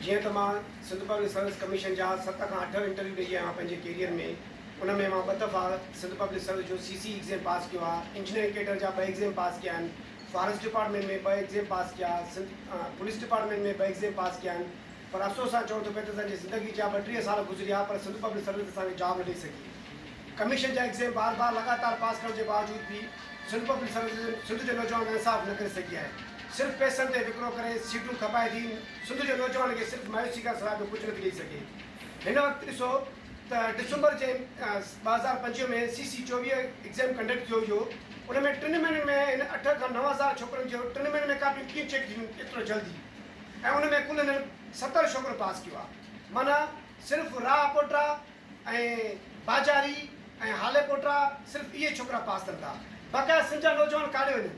جيئن ته مان سنڌ پبلڪ سروس ڪميشن جا ست کان اٺ انٽرويو ڏئي آيو آهيان پنهنجي ڪيريئر ۾ ان ۾ مان ٻه دفعا سنڌ پبلڪ سروس جو سي سي ايگزيم پاس ڪيو آهي، انجنيئرنگ ڪيڊر جا ٻه ايگزيم پاس ڪيا آهن، فاريسٽ ڊپارٽمينٽ ۾ ٻه ايگزيم پاس ڪيا، سنڌ پوليس ڊپارٽمينٽ ۾ ٻه ايگزيم پاس ڪيا آهن پر افسوس سان چوڻو ٿو پئي ته اسان جي زندگي جا 32 سال گذريا پر سنڌ پبلڪ سروس اسان کي جاب نه ڏئي سگهي. ڪميشن جا ايگزيم بار بار لڳاتار پاس ڪرڻ جي باوجود به سنڌ پبلڪ سروس سنڌ جي نوجوانن سان انصاف نه ڪري سگهي آهي. صرف پئسن تي وڪرو ڪري سيٽون کپائي ٿي سنڌ جي نوجوانن کي صرف مايوسي کان سواء ٻيو ڪجهه نٿي ڏئي سگهي. هن وقت ڏسو ته ڊسمبر جي 2025 ۾ سي سي 24 ايگزيم ڪنڊڪٽ ٿيو هيو ان ۾ ٽن مهينن ۾ هن اٺ کان 9000 ڇوڪرن جو ٽن مهينن ۾ ڪاپيون ڪيئن چيڪ ٿيون ايترو جلدي ۽ ان ۾ ڪل هنن 70 ڇوڪرو پاس ڪيو آهي معنيٰ صرف راهه پوٽا ۽ باجاري ۽ هالي پوٽا صرف اهي ڇوڪرا پاس ٿين ٿا بقايا سنڌ جا نوجوان ڪاڏي وڃن.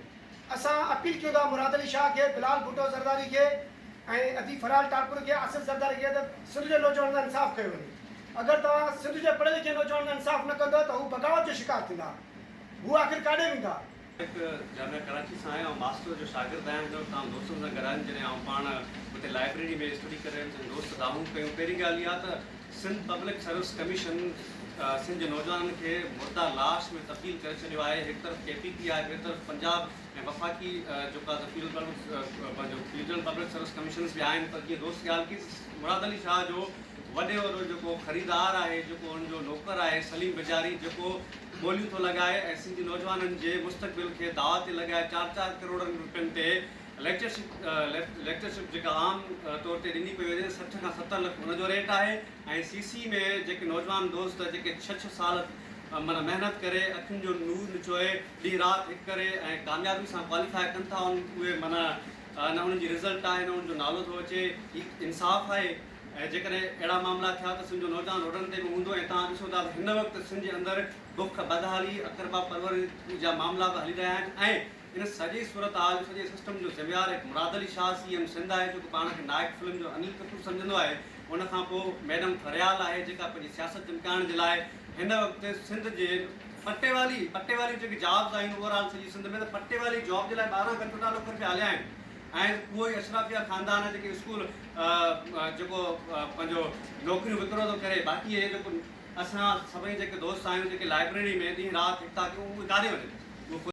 اسان اپيل ڪيون ٿا مراد علي شاهه کي، بلال ڀٽو زرداري کي ۽ ادي فريال ٽالپر کي، آصف زرداري کي ته سنڌ جي نوجوانن سان انصاف ڪيو وڃي. اگر توهان سنڌ جي پڙهيل لکيل نوجوانن سان انصاف نه ڪندؤ ته هو بغاوت جو شڪار ٿيندا. هو آخر ڪاڏي ويندا؟ هڪ جامعه ڪراچي سان آهيان آئون ماسٽر جو شاگرد آهيان هن وقت آئون دوستن سان گڏ آهيان جڏهن آئون پاڻ اتي لائبريري ۾ اسٽڊي ڪري رهيم ته دوست دانهون ڪيون پهرين ڳالهه اها ته Sindh public service commission Sindh جي نوجوانن کي مرده لاش ۾ تبديل ڪري ڇڏيو آهي هڪ طرف ڪي پي پي آهي ٻئي طرف پنجاب ۽ وفاقي جيڪا ته پنهنجو فيڊرل پبلڪ سروس ڪميشنز به آهن پر جيئن دوست ڳالهه ڪئي مراد علي شاهه جو وڏي وڏو جيڪو خريدار آهي جيڪو ان جو نوڪر آهي سليم بجاري جيڪو ٻوليون ٿو لڳائي ۽ سنڌي نوجوانن جي مستقبل کي داء تي لڳائي چار چار ڪروڙن روپين تي ليڪچرشپ ليڪچرشپ جيڪا عام طور تي ڏني پئي وڃي 60 کان 70 لک ان جو ريٽ آهي ۽ سي سي ۾ جيڪي نوجوان دوست جيڪي ڇهه ڇهه سال معنيٰ محنت ڪري اکين جو نور نچوئي ڏينهن رات هڪ ڪري ۽ ڪاميابي سان ڪواليفائي ڪن ٿا ان اهي معنيٰ نه انهن جي رزلٽ آهي نه انهن جو نالو ٿو اچي هي انصاف آهي ۽ جيڪڏهن اهڙا معاملا ٿيا ته سنڌ جو نوجوان روڊن تي به هوندو ۽ توهان ڏسو ٿا ته هن وقت سنڌ جي اندر بک بدحالي اقربا پروري جا معاملا به هلي رهيا آهن ۽ ان سڄي صورتحال جو سڄي سسٽم جو ذميوار هڪ مراد علي شاهه سي ايم سنڌ آهي جيڪو پاڻ کي نائڪ فلم جو انيل ڪپور سمجهندو آهي ان کان پوء ميڊم فريال آهي جيڪا پنهنجي سياست چمڪائڻ جي لاء هن وقت سنڌ جي پٽيوالي پٽيوالي جيڪي جابز آهن اوور آل سڄي سنڌ ۾ ته پٽيوالي جاب جي لاء 12 کان 14 لک روپيا هليا آهن ۽ اهو ئي اشرافيه خاندان آهي جيڪي اسڪول جيڪو پنهنجو نوڪريون وڪرو ٿو ڪري باقي هي جيڪو اسان سڀئي جيڪي دوست آهيون جيڪي لائبريري ۾ ڏينهن رات هڪ ٿا ڪيون اهي ڪاڏي وڃن.